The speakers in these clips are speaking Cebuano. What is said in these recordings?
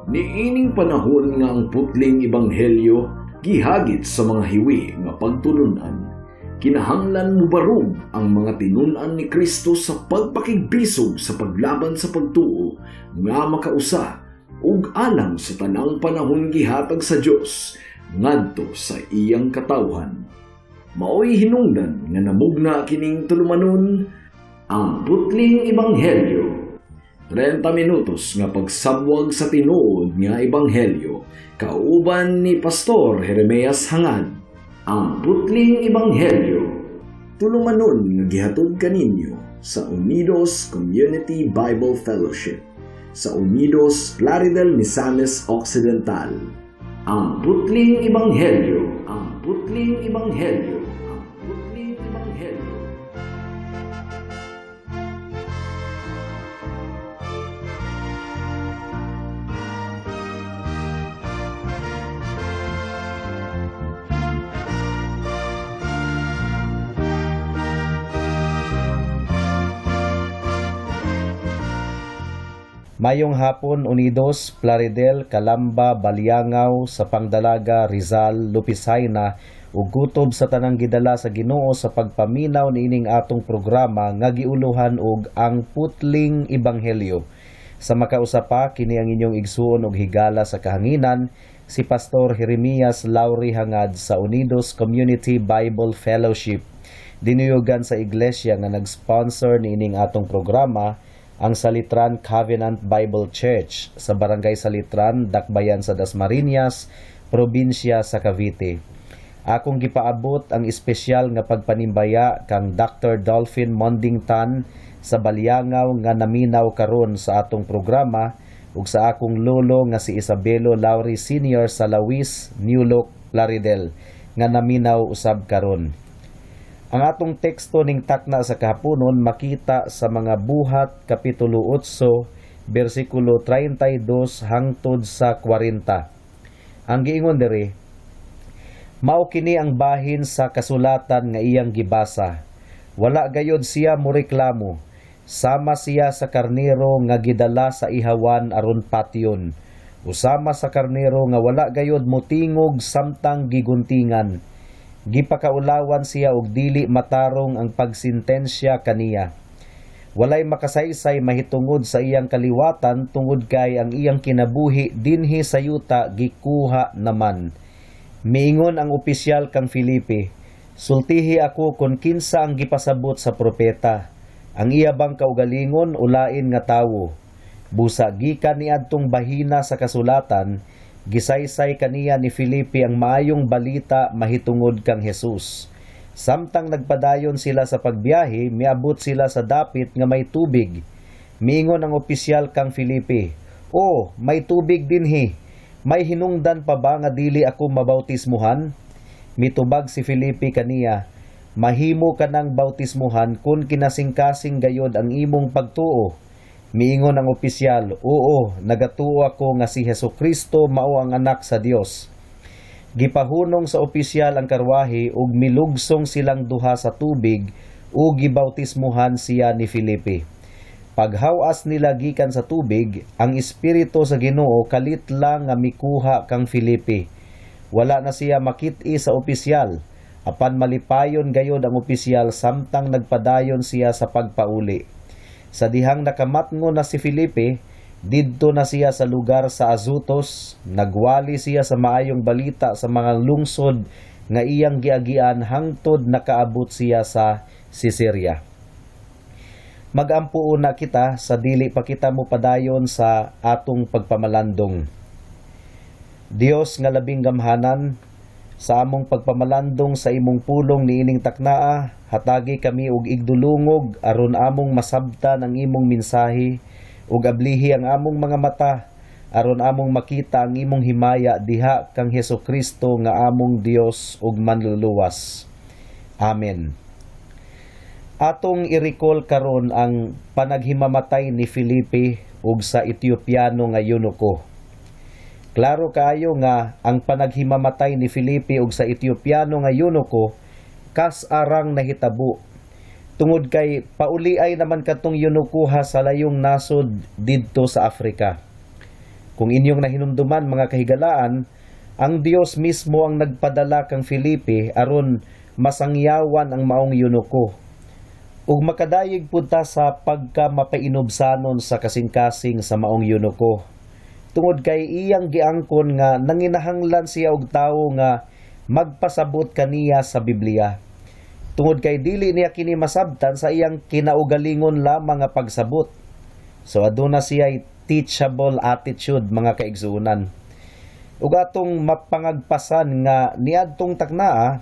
Niining panahon nga ang putling ebanghelyo gihagit sa mga hiwi nga pagtulunan, kinahanglan mubarog ang mga tinun-an ni Kristo sa pagpakigbisog sa paglaban sa pagtuo nga makausa ug alang sa tanang panahon gihatag sa Dios ngadto sa iyang katawhan. Maoy hinungdan nga namugna kining tulumanon, Ang Putling Ebanghelyo. 30 minutos nga pagsabwag sa tinuod nga ebanghelyo kauban ni Pastor Jeremias Hangad. Ang Putling Ebanghelyo. Tulumanon nga gihatod kaninyo sa Unidos Community Bible Fellowship sa Unidos, Plaridel, Misamis Occidental. Ang Putling Ebanghelyo. Ang Putling Ebanghelyo. Ang Putling Ebanghelyo. Mayong hapon, Unidos, Plaridel, Calamba, Baliangaw, sa Pangdalaga, Rizal, Lupisayna ug gutob sa tanang gidala sa Ginoo sa pagpaminaw niining atong programa nga giuluhan og Ang Putling Ebanghelyo. Sa makausa pa, kini ang inyong igsuon og higala sa kahanginan, si Pastor Jeremias Lauri Hangad sa Unidos Community Bible Fellowship. Dinuyugan sa iglesia nga nag-sponsor niining atong programa, ang Salitran Covenant Bible Church sa Barangay Salitran, Dakbayan sa Dasmariñas, probinsya sa Cavite. Akong gipaabot ang espesyal nga pagpanimbaya kang Dr. Dolphin Mondingtan sa Baliangaw nga naminaw karon sa atong programa ug sa akong lolo nga si Isabelo Lauri Sr. sa Lawis, New Look, Plaridel nga naminaw usab karon. Ang atong teksto ning takna sa kahaponon makita sa mga Buhat kapitulo 8 bersikulo 32 hangtod sa 40. Ang giingon diri, mao kini ang bahin sa kasulatan nga iyang gibasa. Wala gayod siya moreklamo. Sama siya sa karnero nga gidala sa ihawan aron patyon. Usama sa karnero nga wala gayod motingog samtang giguntingan. Gipakaulawan siya og dili matarong ang pagsintensya kaniya. Walay makasaysay mahitungod sa iyang kaliwatan tungod kay ang iyang kinabuhi dinhi sa yuta gikuha naman. Miingon ang opisyal kang Felipe, "Sultihi ako kon kinsa ang gipasabot sa propeta. Ang iya bang kaugalingon o lain nga tawo?" Busa gikan niadtong bahina sa kasulatan, gisaysay kaniya ni Felipe ang maayong balita mahitungod kang Jesus. Samtang nagpadayon sila sa pagbiyahe, miabot sila sa dapit nga may tubig. Miingon ang opisyal kang Felipe, "Oh, may tubig dinhi. May hinungdan pa ba nga dili ako mabautismuhan?" Mitubag si Felipe kaniya, "Mahimo ka ng bautismuhan kung kinasingkasing gayod ang imong pagtuo." Miingon ang opisyal, "Oo, nagatuo ako nga si Hesus Kristo mao ang anak sa Dios." Gipahunong sa opisyal ang karwahe ug milugsong silang duha sa tubig ug gibautismuhan siya ni Felipe. Paghawas nila gikan sa tubig, ang espiritu sa Ginoo kalit lang nga mikuha kang Felipe. Wala na siya makit-i sa opisyal, apan malipayon gayod ang opisyal samtang nagpadayon siya sa pagpauli. Sa dihang nakamatngon na si Felipe, didto na siya sa lugar sa Azutos, nagwali siya sa maayong balita sa mga lungsod nga iyang giagian hangtod nakaabot siya sa Caesarea. Magampo una kita sa dili pa kita mopadayon sa atong pagpamalandong. Dios nga labing gamhanan, sa among pagpamalandong sa imong pulong niining taknaa, hatagi kami og igdulungog aron among masabtan ang imong mensahe ug ablihi ang among mga mata aron among makita ang imong himaya diha kang Hesukristo nga among Dios ug manluluwas. Amen. Atong i-recall karon ang panaghimamatay ni Felipe ug sa Etiopiano nga eunuko. Klaro kaayo nga ang panaghimamatay ni Felipe ug sa Etiopiano nga eunuko kas-arang nahitabo. Tungod kay pauliay naman katong eunukoha sa layong nasod didto sa Afrika. Kung inyong nahinumduman, mga kahigalaan, ang Dios mismo ang nagpadala kang Felipe aron masangyawan ang maong eunuko. Ug makadayeg pud ta sa pagka mapainubsanon sa kasing-kasing sa maong eunuko. Tungod kay iyang giangkon nga nanginahanglan siya og tawo nga magpasabot kaniya sa Biblia. Tungod kay dili niya kini masabtan sa iyang kinaugalingon lamang nga pagsabot. So aduna siya teachable attitude, mga kaigsuonan. Ug atong mapangagpasan nga niadtong taknaa,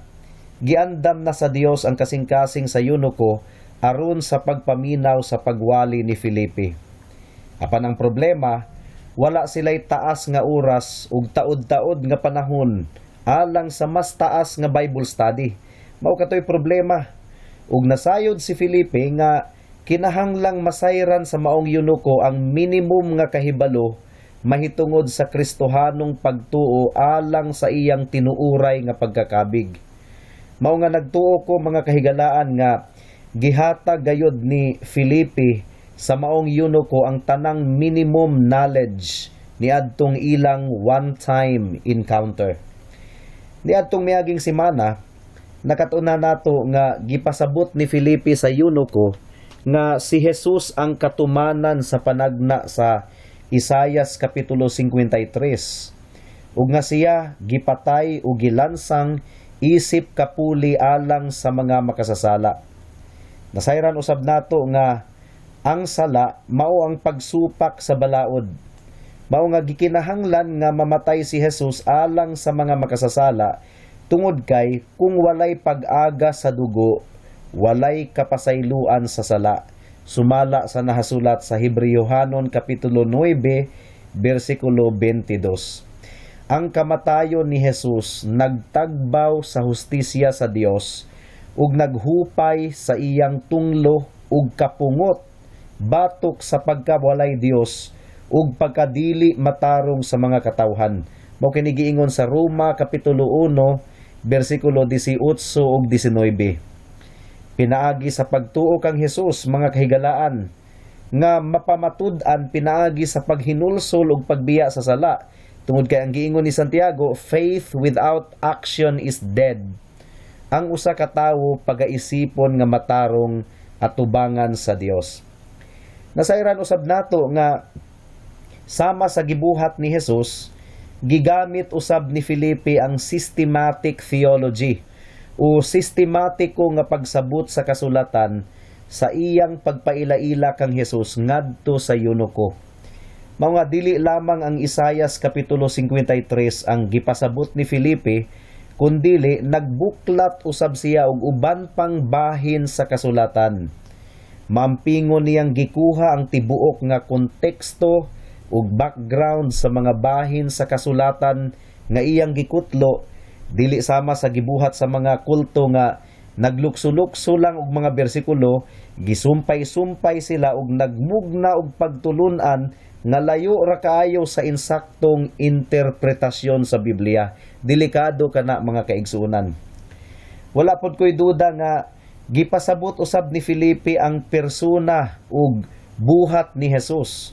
giandam na sa Dios ang kasing-kasing sa eunuko aron sa pagpaminaw sa pagwali ni Felipe. Apan ang problema, wala sila'y taas nga oras ug taod-taod nga panahon alang sa mas taas nga Bible study. Mao katoy problema. Ug nasayod si Felipe nga kinahanglang masayran sa maong eunuko ang minimum nga kahibalo mahitungod sa Kristohanong pagtuo alang sa iyang tinuuray nga pagkakabig. Mao nga nagtuo ko, mga kahigalaan, nga gihatag gayod ni Felipe sa maong eunuko ang tanang minimum knowledge niadtong ilang one-time encounter. Niadtong miaging semana, nakat-unan nato nga gipasabot ni Felipe sa eunuko nga si Jesus ang katumanan sa panagna sa Isayas kapitulo 53 ug nga siya gipatay ug gilansang isip kapuli alang sa mga makasasala. Nasayran usab nato nga ang sala mao ang pagsupak sa balaod. Mao nga gikinahanglan nga mamatay si Jesus alang sa mga makasasala tungod kay kung walay pag-aga sa dugo, walay kapasayloan sa sala. Sumala sa nahasulat sa Hebreohanon kapitulo 9 bersikulo 22. Ang kamatayon ni Jesus nagtagbaw sa hustisya sa Dios ug naghupay sa iyang tunglo ug kapungot batok sa pagkawalay Dios ug pagkadili matarong sa mga katawhan. Mao kini giingon sa Roma kapitulo 1 bersikulo 18 ug 19. Pinaagi sa pagtuo kang Hesus, mga kahigalaan, nga mapamatud-an pinaagi sa paghinulsol ug pagbiya sa sala. Tungod kay ang giingon ni Santiago, "Faith without action is dead." Ang usa ka tawo pagaisipon nga matarong atubangan sa Dios. Nasayran usab nato nga sama sa gibuhat ni Jesus, gigamit usab ni Felipe ang systematic theology o sistematiko nga pagsabot sa kasulatan sa iyang pagpaila-ila kang Jesus ngadto sa eunuko. Mao nga dili lamang ang Isayas kapitulo 53 ang gipasabot ni Felipe, kundili nagbuklat usab siya og uban pang bahin sa kasulatan. Maampingon niyang gikuha ang tibuok nga konteksto ug background sa mga bahin sa kasulatan nga iyang gikutlo, dili sama sa gibuhat sa mga kulto nga naglukso-lukso lang og mga bersikulo, gisumpay-sumpay sila og nagmugna og pagtulun-an nga layo ra kaayo sa insaktong interpretasyon sa Biblia. Delikado kana, mga kaigsuonan. Wala pod ko'y duda nga gipasabot usab ni Felipe ang persona ug buhat ni Jesus,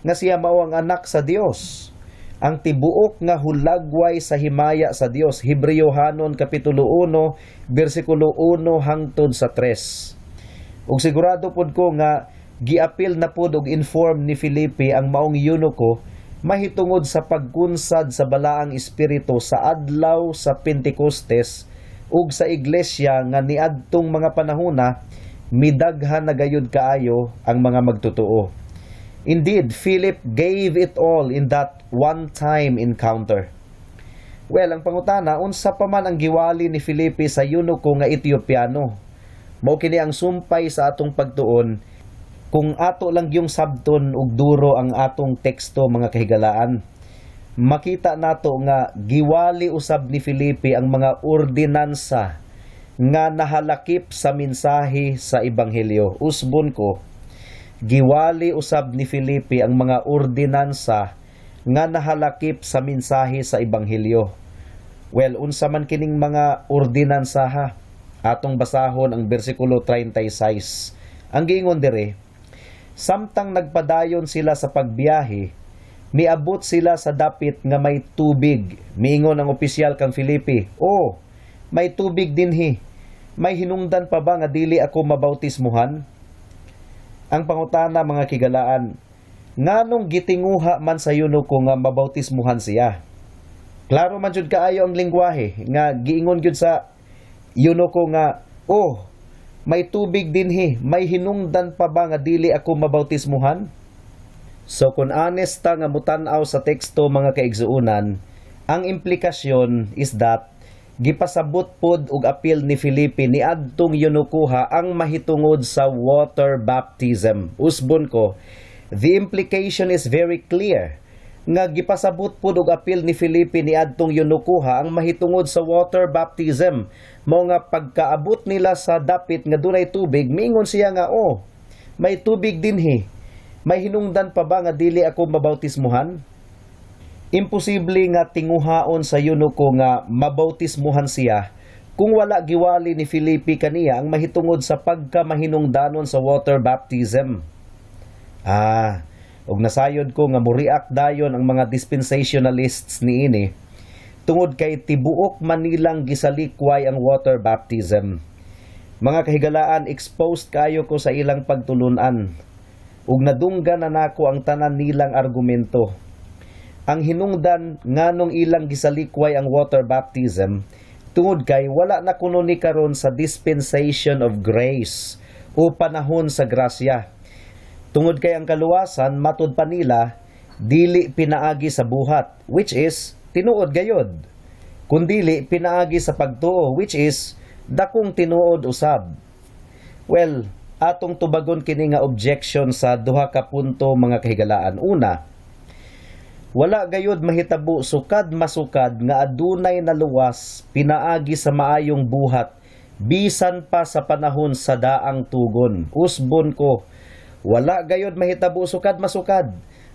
nga siya mao ang anak sa Dios, ang tibuok nga hulagway sa himaya sa Dios, Hebreohanon kapitulo 1 bersikulo 1 hangtod sa 3. Ug sigurado pod ko nga giapil na pod og inform ni Felipe ang maong eunuko mahitungod sa pagkunsad sa Balaang Espiritu sa adlaw sa Pentecostes ug sa iglesia nga niadtong mga panahona midaghan na gayud kaayo ang mga magtotoo. Indeed, Philip gave it all in that one-time encounter. Well, ang pangutana, unsa pa man ang giwali ni Felipe sa eunuko nga Etiopiano? Mao kini ang sumpay sa atong pagtuon kung ato lang yung sabton ug duro ang atong teksto, mga kahigalaan. Makita nato nga giwali usab ni Felipe ang mga ordinansa nga nahalakip sa mensahe sa ebanghelyo. Usbon ko, giwali usab ni Felipe ang mga ordinansa nga nahalakip sa mensahe sa ebanghelyo. Well, unsa man kining mga ordinansa ha? Atong basahon ang bersikulo 36. Ang giingon dire, samtang nagpadayon sila sa pagbiyahe, Miabot sila sa dapit nga may tubig. Miingon ang opisyal kang Felipe, "Oh, may tubig dinhi. May hinungdan pa ba nga dili ako mabautismuhan?" Ang pangutana, mga kahigalaan, nganong gitinguha man sa eunuko nga mabautismuhan siya? Klaro man jud kaayo ang lingwahe nga giingon gyud sa eunuko nga, "Oh, may tubig dinhi, may hinungdan pa ba nga dili ako mabautismuhan?" So kung honest ta nga mutan-aw sa teksto, mga kaigsuonan, ang implikasyon is that gipasabot pod og apil ni Felipe ni adtong eunukoha ang mahitungod sa water baptism. Usbon ko, the implication is very clear nga gipasabot pod og apil ni Felipe ni adtong eunukoha ang mahitungod sa water baptism. Mao nga pagkaabot nila sa dapit nga dunay tubig, miingon siya nga, "Oh, may tubig dinhi. May hinungdan pa ba nga dili ako mabautismuhan?" Imposible nga tinguhaon sa eunuko nga mabautismuhan siya kung wala giwali ni Felipe kaniya ang mahitungod sa pagkamahinungdanon sa water baptism. Ah, ug nasayod ko nga muriak dayon ang mga dispensationalists niini tungod kay tibuok man nilang gisalikway ang water baptism. Mga kahigalaan, exposed kayo ko sa ilang pagtulunan ug nadunggan na nako ang tanan nilang argumento. Ang hinungdan nganong ilang gisalikway ang water baptism, tungod kay wala na kuno ni karon sa dispensation of grace o panahon sa grasya. Tungod kay ang kaluwasan, matud pa nila, dili pinaagi sa buhat, which is tinuod gayod. Kundili pinaagi sa pagtuo, which is dakong tinuod usab. Well, atong tubagon kini nga objection sa duha ka punto, mga kahigalaan. Una, wala gayud mahitabo sukad masukad nga adunay naluwas pinaagi sa maayong buhat bisan pa sa panahon sa daang tugon. Usbon ko, wala gayud mahitabo sukad masukad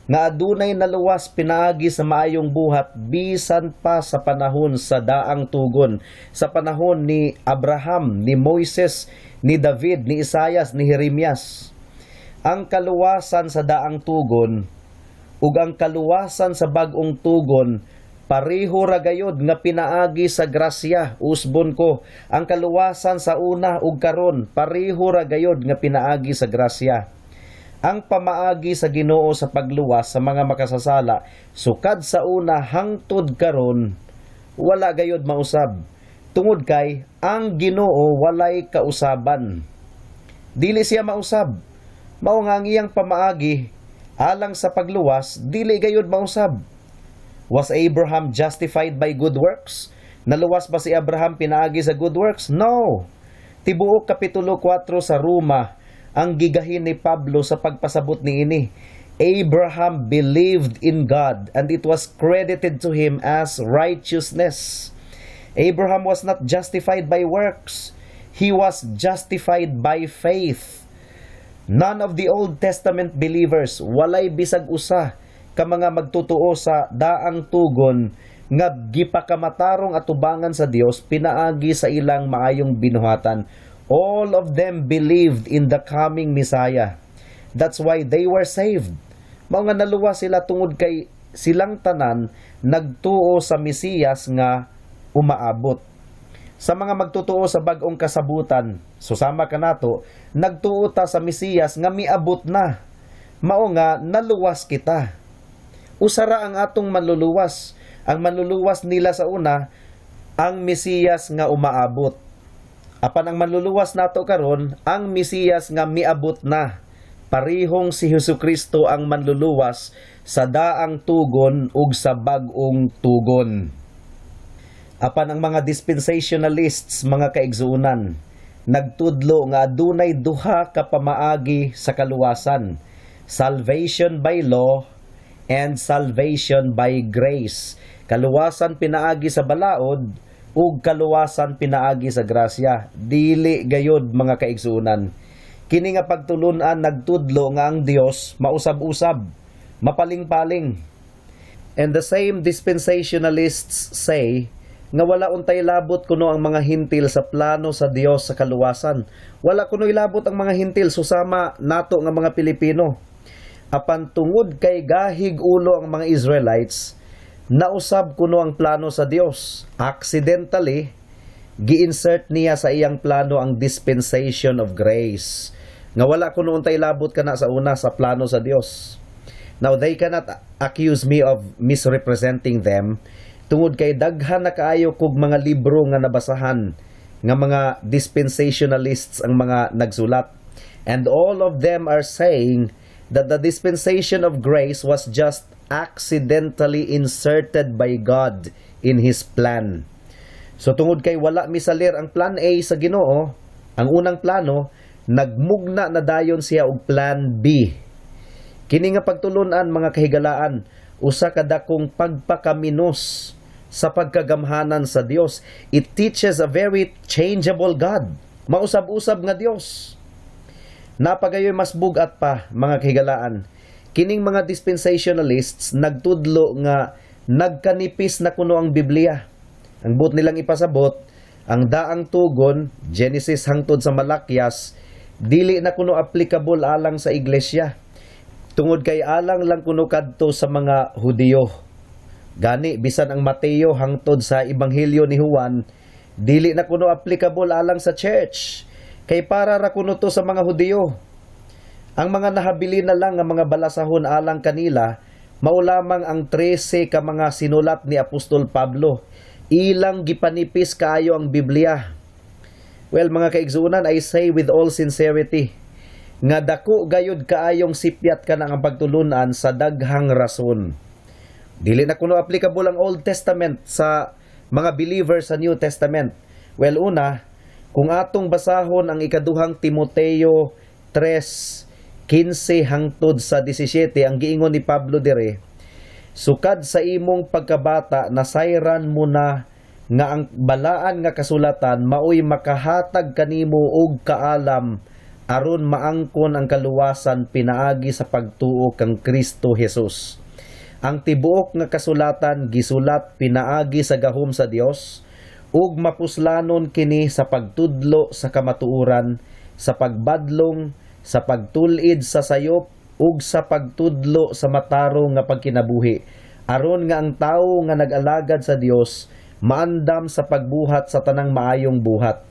nga adunay naluwas pinaagi sa maayong buhat bisan pa sa panahon sa daang tugon, sa panahon ni Abraham, ni Moises, ni David, ni Isayas, ni Jeremias. Ang kaluwasan sa daang tugon ug ang kaluwasan sa bag-ong tugon, pareho ra gayod nga pinaagi sa grasya. Usbon ko, ang kaluwasan sa una ug karon, pareho ra gayod nga pinaagi sa grasya. Ang pamaagi sa Ginoo sa pagluwas sa mga makasasala sukad sa una hangtod karon, wala gayod mausab tungod kay ang Ginoo walay kausaban. Dili siya mausab. Mao nga ang iyang pamaagi alang sa pagluwas, dili gayod mausab. Was Abraham justified by good works? Naluwas ba si Abraham pinaagi sa good works? No. Tibuok Kapitulo 4 sa Roma ang gigahin ni Pablo sa pagpasabot niini. Abraham believed in God and it was credited to him as righteousness. Abraham was not justified by works. He was justified by faith. None of the Old Testament believers, walay bisag usa ka mga magtutuo sa daang tugon nga gipakamatarong atubangan sa Dios pinaagi sa ilang maayong binuhatan. All of them believed in the coming Messiah. That's why they were saved. Mao nga naluwas sila tungod kay silang tanan nagtuo sa Mesiyas nga umaabot. Sa mga magtutuo sa bag-ong kasabutan, susama kanato, nagtuo ta sa Mesiyas nga miabot na. Mao nga naluwas kita. Usara ang atong manluluwas. Ang manluluwas nila sa una, ang Mesiyas nga umaabot. Apan ang manluluwas nato karon, ang Mesiyas nga miabot na. Parihong si Hesukristo ang manluluwas sa daang tugon ug sa bag-ong tugon. Apan ang mga dispensationalists, mga kaigsuonan, nagtudlo nga adunay duha ka pamaagi sa kaluwasan: salvation by law and salvation by grace. Kaluwasan pinaagi sa balaod ug kaluwasan pinaagi sa grasya. Dili gayod, mga kaigsuonan. Kini nga pagtulunan nagtudlo nga ang Dios mausab-usab, mapaling-paling. And the same dispensationalists say nga wala untay labot kuno ang mga Hentil sa plano sa Dios sa kaluwasan. Wala kuno labot ang mga Hentil, susama nato nga mga Pilipino. Apan tungod kay gahig ulo ang mga Israelites, nausab kuno ang plano sa Dios. Accidentally, gi-insert niya sa iyang plano ang dispensation of grace. Nga wala kuno untay labot kana sa una sa plano sa Dios. Now, they cannot accuse me of misrepresenting them tungod kay daghan na kaayo kog mga libro nga nabasahan nga mga dispensationalists ang mga nagsulat. And all of them are saying that the dispensation of grace was just accidentally inserted by God in His plan. So tungod kay wala misalir ang plan A sa Ginoo, ang unang plano, nagmugna na dayon siya og plan B. Kini nga pagtulunan, mga kahigalaan, usa ka dakong pagpakaminos sa pagkagamhanan sa Dios. It teaches a very changeable God. Mausab-usab nga Dios. Naa pa gayoy mas bugat pa, mga kahigalaan. Kining mga dispensationalists nagtudlo nga nagkanipis na kuno ang Biblia. Ang buot nilang ipasabot, ang daang tugon, Genesis hangtod sa Malakias, dili na kuno applicable alang sa iglesia. Tungod kay alang lang kuno kadto sa mga Hudiyo. Gani bisan ang Mateo hangtod sa Ebanghelyo ni Juan, dili na kuno applicable alang sa church. Kay para ra kuno to sa mga Hudiyo. Ang mga nahabilin na lang nga mga balasahon alang kanila, mao lamang ang 13 ka mga sinulat ni Apostol Pablo. Ilang gipanipis kaayo ang Biblia. Well, mga kaigsuonan, I say with all sincerity nga dako gayud kaayong sipyat kana ang pagtulunan sa daghang rason. Dili na kuno applicable ang Old Testament sa mga believers sa New Testament. Well, una, kung atong basahon ang ikaduhang Timoteo 3:15 hangtod sa 17, ang giingon ni Pablo dire, "Sukad sa imong pagkabata nasayran mo na nga ang balaan nga kasulatan maoy makahatag kanimo og kaalam aron maangkon ang kaluwasan pinaagi sa pagtuo kang Kristo Jesus. Ang tibuok nga kasulatan gisulat pinaagi sa gahom sa Dios ug mapuslanon kini sa pagtudlo sa kamatuoran, sa pagbadlong, sa pagtul-id sa sayop ug sa pagtudlo sa matarong nga pagkinabuhi, aron nga ang tawo nga nag-alagad sa Dios maandam sa pagbuhat sa tanang maayong buhat."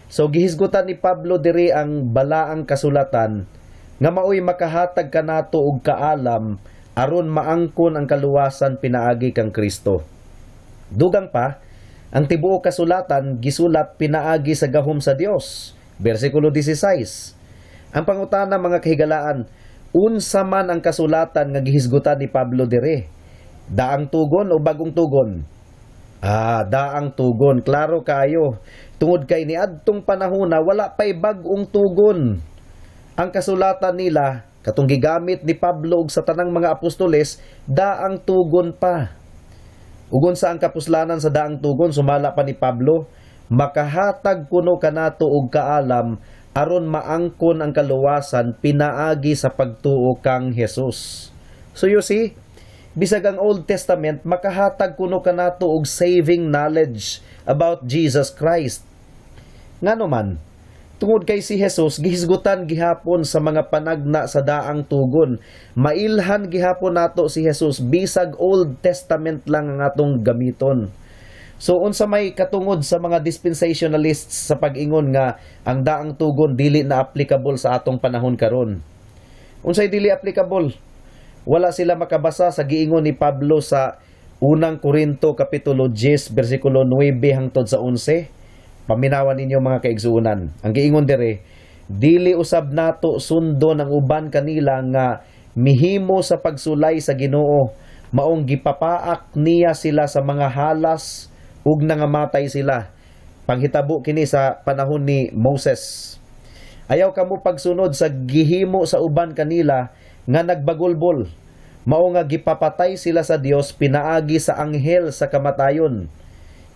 So gihisgutan ni Pablo diri ang balaang kasulatan nga maoy makahatag kanato og kaalam aron maangkon ang kaluwasan pinaagi kang Kristo. Dugang pa, ang tibuok kasulatan gisulat pinaagi sa gahom sa Dios. Bersikulo 16. Ang pangutana, mga kahigalaan, unsa man ang kasulatan nga gihisgutan ni Pablo dire? Daang tugon o bagong tugon? Ah, daang tugon. Klaro kayo. Tungod kay niadtong panahon na wala pa'y bag-ong tugon. Ang kasulatan nila, katong gigamit ni Pablo ug sa tanang mga apostoles, daang tugon pa. Ug unsa ang kapuslanan sa daang tugon, sumala pa ni Pablo, makahatag kuno kanato og kaalam aron maangkon ang kaluwasan pinaagi sa pagtuo kang Jesus. So you see, bisag ang Old Testament makahatag kuno kanato og saving knowledge about Jesus Christ. Ngano man, tungod kay si Jesus gihisgutan gihapon sa mga panagna sa daang tugon. Mailhan gihapon nato si Jesus bisag Old Testament lang ang atong gamiton. So unsa may katungod sa mga dispensationalists sa pag-ingon nga ang daang tugon dili na applicable sa atong panahon karon? Unsay dili applicable? Wala sila makabasa sa giingon ni Pablo sa unang Korinto kapitulo 10 bersikulo 9 hangtod sa 11. Paminawan ninyo, mga kaigsuonan. Ang giingon dire, "Dili usab nato sundon ang uban kanila nga mihimo sa pagsulay sa Ginoo, maong gipapaak niya sila sa mga halas ug nangamatay sila. Panghitabo kini sa panahon ni Moses. Ayaw kamo pagsunod sa gihimo sa uban kanila nga nagbagulbol. Mao nga gipapatay sila sa Dios pinaagi sa anghel sa kamatayon.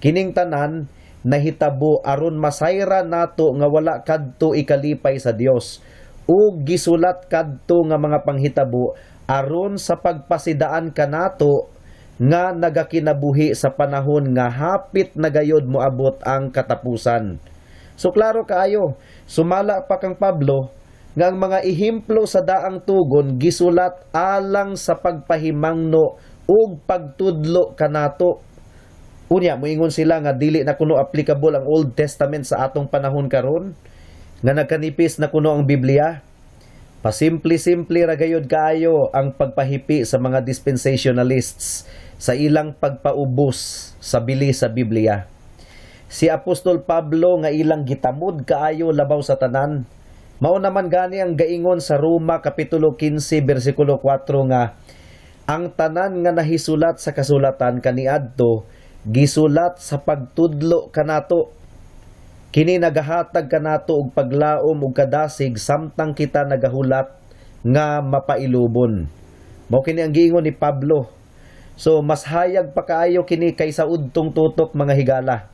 Kining tanan nahitabo aron masayra nato nga wala kadto ikalipay sa Dios, ug gisulat kadto nga mga panghitabo aron sa pagpasidaan kanato nga nagakinabuhi sa panahon nga hapit na gayod moabot ang katapusan." So klaro kaayo, sumala pa kang Pablo, nga ang mga ehemplo sa Daang Tugon gisulat alang sa pagpahimangno ug pagtudlo kanato. Unya moingon sila nga dili na kuno applicable ang Old Testament sa atong panahon karon, nga nagkanipis na kuno ang Biblia. Pasimple-simple ra gayud kaayo ang pagpahipi sa mga dispensationalists sa ilang pagpaubos sa bili sa Biblia. Si Apostol Pablo nga ilang gitamod kaayo labaw sa tanan, mao naman gani ang gaingon sa Roma kapitulo 15 bersikulo 4 nga ang tanan nga nahisulat sa kasulatan kaniadto gisulat sa pagtudlo kanato. Kini nagahatag kanato og paglaom ug kadasig samtang kita nagahulat nga mapailubon. Mao kini ang giingon ni Pablo. So mas hayag pa kaayo kini kaysa udtong tutok, mga higala.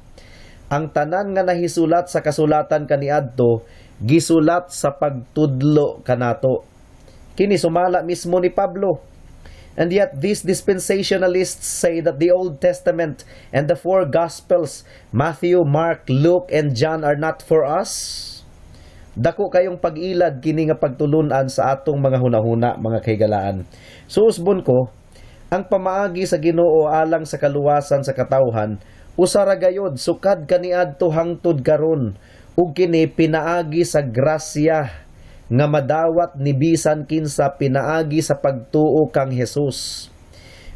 Ang tanan nga nahisulat sa kasulatan kaniadto gisulat sa pagtudlo kanato. Kini sumala mismo ni Pablo. And yet these dispensationalists say that the Old Testament and the four Gospels, Matthew, Mark, Luke, and John, are not for us. Dako kayong pag-ilad kini nga pagtulunan sa atong mga hunahuna, mga kahigalaan. So usbon ko, ang pamaagi sa Ginoo alang sa kaluwasan sa katawhan, usa ra gayod sukad kaniadto hangtod karon, ug kini pinaagi sa grasya nga madawat ni bisan kinsa pinaagi sa pagtuo kang Jesus.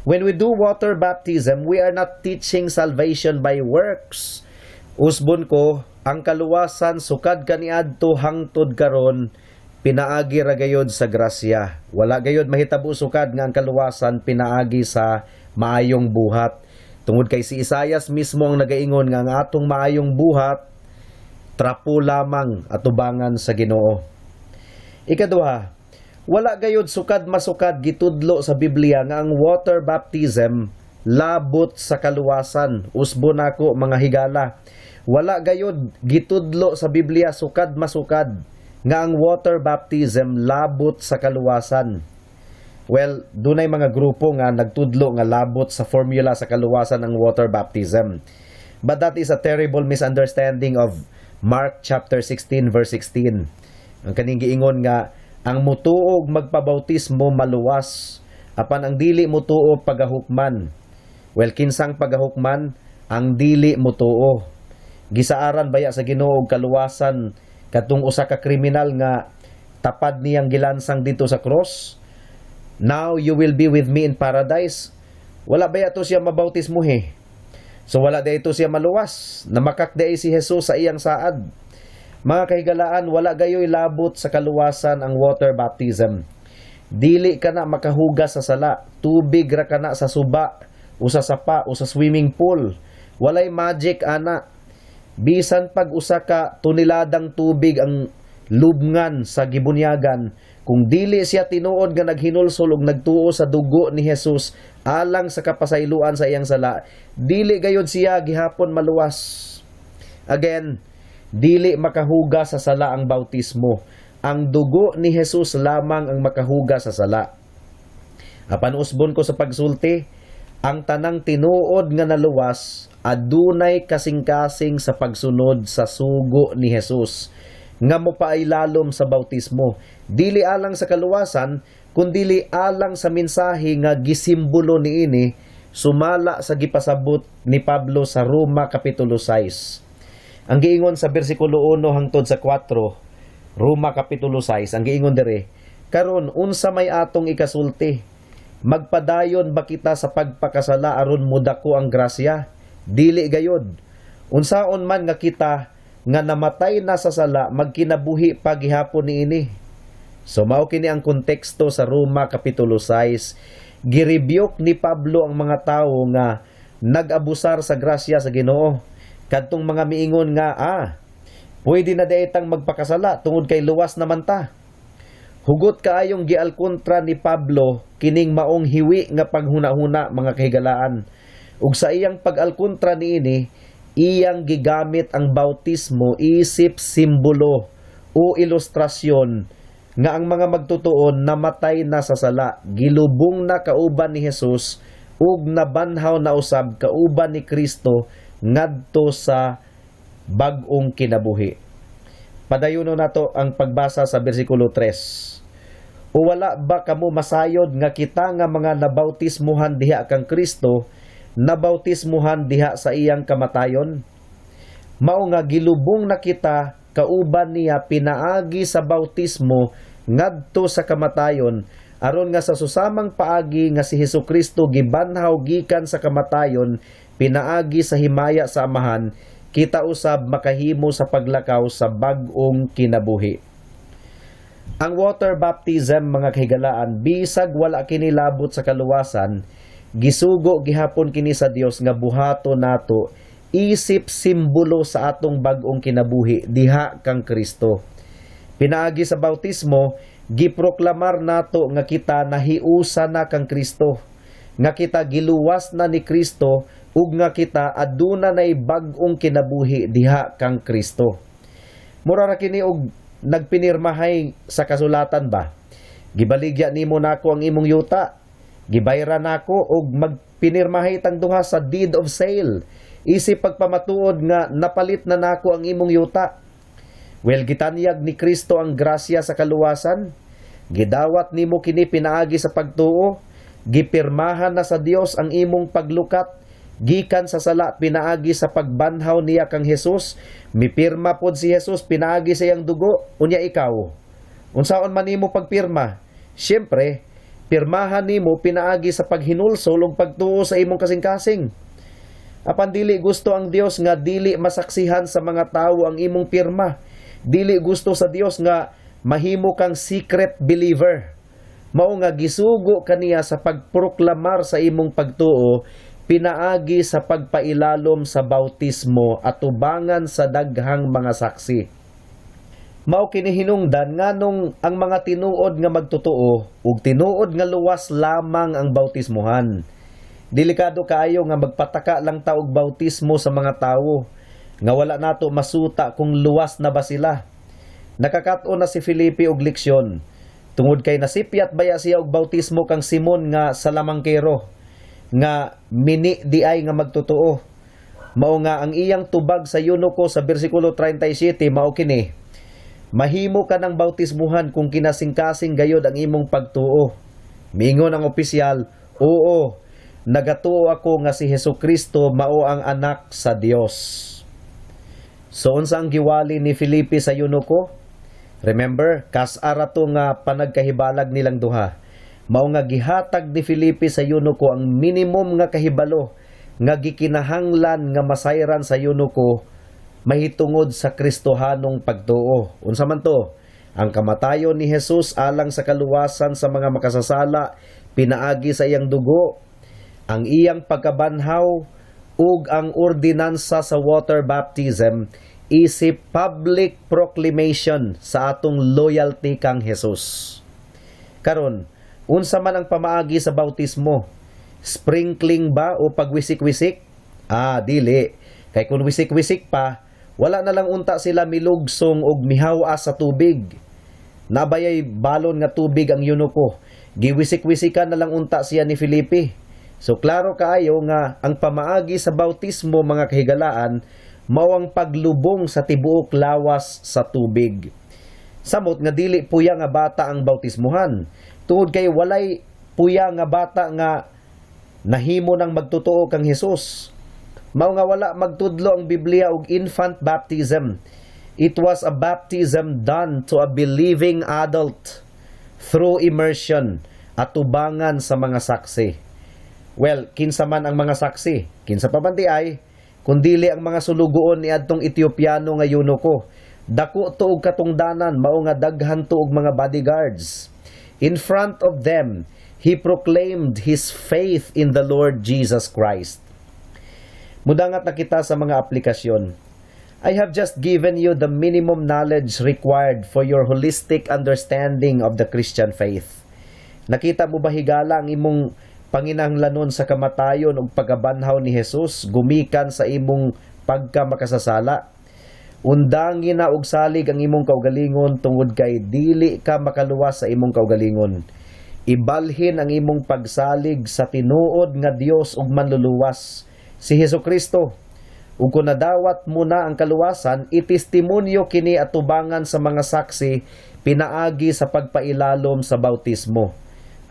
When we do water baptism, we are not teaching salvation by works. Usbon ko, ang kaluwasan sukad kaniadto hangtod karon pinaagi ra gayod sa grasya. Wala gayod mahitabo sukad nga ang kaluwasan pinaagi sa maayong buhat. Tungod kay si Isayas mismo ang nagaingon nga ang atong maayong buhat trapo lamang atubangan sa Ginoo. Ikaduha, wala gayod sukad masukad gitudlo sa Biblia nga ang water baptism labot sa kaluwasan. Usbo nako, mga higala. Wala gayod gitudlo sa Biblia sukad masukad nga ang water baptism labot sa kaluwasan. Well, dunay mga grupo nga nagtudlo nga labot sa formula sa kaluwasan ang water baptism. But that is a terrible misunderstanding of Mark chapter 16 verse 16. Ang kaning giingon nga ang mutuo ug magpabautismo maluwas, apan ang dili mutuo pagahukman. Well, kinsang pagahukman? Ang dili mutuo. Gisaaran baya sa Ginoo og kaluwasan katong usa ka kriminal nga tapad niyang gilansang dito sa cross? "Now you will be with me in paradise." Wala baya to siya mabautismo he? So wala diay to siya maluwas. Namakak diay si Jesus sa iyang saad. Mga kahigalaan, wala gayoy labot sa kaluwasan ang water baptism. Dili ka na makahugas sa sala. Tubig ra kana sa suba, o sa sapa, o sa swimming pool. Walay magic ana. Bisan pag usa ka toneladang tubig ang lubngan sa gibunyagan, kung dili siya tinuod nga naghinulsol ug nagtuo sa dugo ni Jesus alang sa kapasayloan sa iyang sala, dili gayod siya gihapon maluwas. Again, dili makahugas sa sala ang bautismo. Ang dugo ni Jesus lamang ang makahugas sa sala. Apan usbon ko sa pagsulti, ang tanang tinuod nga naluwas adunay kasing-kasing sa pagsunod sa sugo ni Jesus nga mopailalom sa bautismo, dili alang sa kaluwasan kundili alang sa mensahe nga gisimbolo niini, sumala sa gipasabot ni Pablo sa Roma kapitulo 6. Ang giingon sa bersikulo 1 hangtod sa 4, Roma kapitulo 6, ang giingon dire, "Karon unsa may atong ikasulti? Magpadayon ba kita sa pagpakasala aron mudako ang grasya? Dili gayod. Unsaon man nga kita nga namatay na sa sala magkinabuhi pa gihapon niini?" So mao kini ang konteksto sa Roma kapitulo 6. Girebuke ni Pablo ang mga tawo nga nag-abusar sa grasya sa Ginoo. Kadtong mga miingon nga pwede na diay tang magpakasala tungod kay luwas naman ta. Hugot kaayong gialkontra ni Pablo kining maong hiwi nga paghuna-huna, mga kahigalaan. Ug sa iyang pag-alkontra niini, iyang gigamit ang bautismo isip simbolo o ilustrasyon nga ang mga magtutuon namatay na sa sala, gilubong na kauban ni Jesus ug nabanhaw na usab kauban ni Kristo ngadto sa bag-ong kinabuhi. Padayono nato ang pagbasa sa bersikulo 3. "O wala ba kamo masayod nga kita nga mga nabautismuhan diha kang Kristo, nabautismuhan diha sa iyang kamatayon? Mao nga gilubong na kita kauban niya pinaagi sa bautismo ngadto sa kamatayon, aron nga sa susamang paagi nga si Hesukristo gibanhaw gikan sa kamatayon pinaagi sa himaya sa Amahan, kita usab makahimo sa paglakaw sa bag-ong kinabuhi." Ang water baptism, mga kahigalaan, bisag wala kini labot sa kaluwasan, gisugo gihapon kini sa Dios nga buhaton nato isip simbolo sa atong bag-ong kinabuhi diha kang Kristo. Pinaagi sa bautismo, giproklamar nato nga kita nahiusa na kang Kristo, nga kita giluwas na ni Kristo ug nga kita aduna nay bag-ong kinabuhi diha kang Kristo. Mura ra kini og nagpinirmahay sa kasulatan ba? Gibaligya nimo nako ang imong yuta. Gibayran nako og magpinirmahay tang duha sa deed of sale, isip pagpamatuod nga napalit na nako ang imong yuta. Well, gitanyag ni Kristo ang grasya sa kaluwasan. Gidawat nimo kini pinaagi sa pagtuo. Gipirmahan na sa Dios ang imong paglukat gikan sa sala pinaagi sa pagbanhaw niya kang Jesus. Mipirma pod si Jesus pinaagi sa iyang dugo. Unya ikaw, unsaon man nimo pagpirma? Siyempre, pirmahan nimo pinaagi sa paghinulsol ug pagtuo sa imong kasing-kasing. Apan dili gusto ang Dios nga dili masaksihan sa mga tawo ang imong pirma. Dili gusto sa Dios nga mahimo kang secret believer. Mao nga gisugo kaniya sa pagproklamar sa imong pagtuo pinaagi sa pagpailalom sa bautismo atubangan sa daghang mga saksi. Mao kini hinungdan nganong ang mga tinuod nga magtotoo ug tinuod nga luwas lamang ang bautismohan. Delikado kaayo nga magpataka lang ta og bautismo sa mga tawo nga wala nato masuta kung luwas na ba sila. Nakakat-on na si Felipe og leksyon tungod kay nasipyat baya siya og bautismo kang Simon nga salamangkero nga mini diay nga magtotoo. Mao nga ang iyang tubag sa eunuko sa bersikulo 37 mao kini: "Mahimo ka ng bautismuhan kung kinasingkasing gayod ang imong pagtuo." Mingon ang opisyal, "Oo, nagatuo ako nga si Hesukristo mao ang Anak sa Dios." So unsa ang giwali ni Felipe sa eunuko? Remember, kas-a ra to nga panagkahibalag nilang duha. Mao nga gihatag ni Felipe sa eunuko ang minimum nga kahibalo nga gikinahanglan nga masayran sa eunuko mahitungod sa Kristohanong pagtuo. Unsa man to? Ang kamatayon ni Jesus alang sa kaluwasan sa mga makasasala pinaagi sa iyang dugo, ang iyang pagkabanhaw ug ang ordinansa sa water baptism isip public proclamation sa atong loyalty kang Jesus. Karon, unsa man ang pamaagi sa bautismo? Sprinkling ba o pagwisik-wisik? Ah, dili. Kay kung wisik-wisik pa, wala na lang unta sila milugsong og mihaw-as sa tubig. Nabayay balon nga tubig ang eunuko. Giwisik-wisikan na lang unta siya ni Felipe. So klaro kaayo nga ang pamaagi sa bautismo, mga kahigalaan, mao ang paglubong sa tibuok lawas sa tubig. Samot nga dili puya nga bata ang bautismuhan. Tungod kay walay puya nga bata nga nahimo ng magtotoo kang Jesus. Mao nga wala magtudlo ang Biblia og infant baptism. It was a baptism done to a believing adult through immersion atubangan sa mga saksi. Well, kinsa man ang mga saksi? Kinsa pa man diay kundili ang mga sulugoon ni adtong Etiopiano nga eunuko. Dako to og katungdanan, mao nga daghan to og mga bodyguards. In front of them, he proclaimed his faith in the Lord Jesus Christ. Mudangat na kita sa mga aplikasyon. I have just given you the minimum knowledge required for your holistic understanding of the Christian faith. Nakita mo ba, higala, ang imong panginahanglanon sa kamatayon ug pagkabanhaw ni Jesus gumikan sa imong pagka makasasala? Undangi na og salig ang imong kaugalingon tungod kay dili ka makaluwas sa imong kaugalingon. Ibalhin ang imong pagsalig sa tinuod nga Dios ug Manluluwas, si Hesukristo. Ug kung nadawat mo na ang kaluwasan, itestimonyo kini atubangan sa mga saksi pinaagi sa pagpailalom sa bautismo.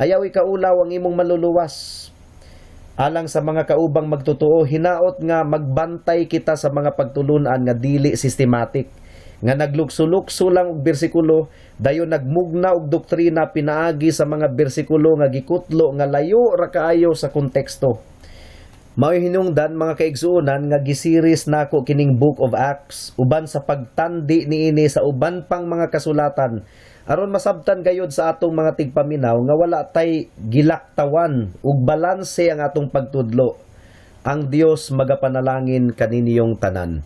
Ayaw ikaulaw ang imong maluluwas. Alang sa mga kaubang magtotoo, hinaot nga magbantay kita sa mga pagtulunan nga dili systematic, nga naglukso-lukso lang og bersikulo, dayon nagmugna og doktrina pinaagi sa mga bersikulo nga gikutlo nga layo ra kaayo sa konteksto. Mao'y hinungdan, mga kaigsuonan, nga gi-series nako kining Book of Acts uban sa pagtandi niini sa uban pang mga kasulatan aron masabtan gayud sa atong mga tigpaminaw nga wala tay gilaktawan ug balanse ang atong pagtudlo. Ang Dios magapanalangin kaninyong tanan.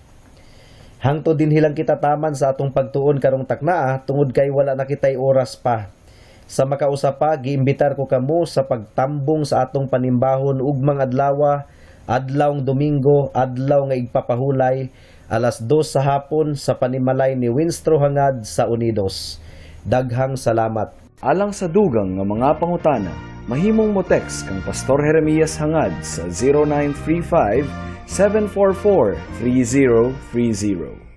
Hangtod dinhi lang kita taman sa atong pagtuon karong taknaa tungod kay wala na kitay oras pa. Sa makausa pa, giimbitar ko kamo sa pagtambong sa atong panimbahon ugmang adlawa, adlawng Domingo, adlaw nga igpapahulay, 2:00 sa hapon sa panimalay ni Winstro Hangad sa Unidos. Daghang salamat. Alang sa dugang nga mga pangutana, mahimong mo text kang Pastor Jeremias Hangad sa 0935 744 3030.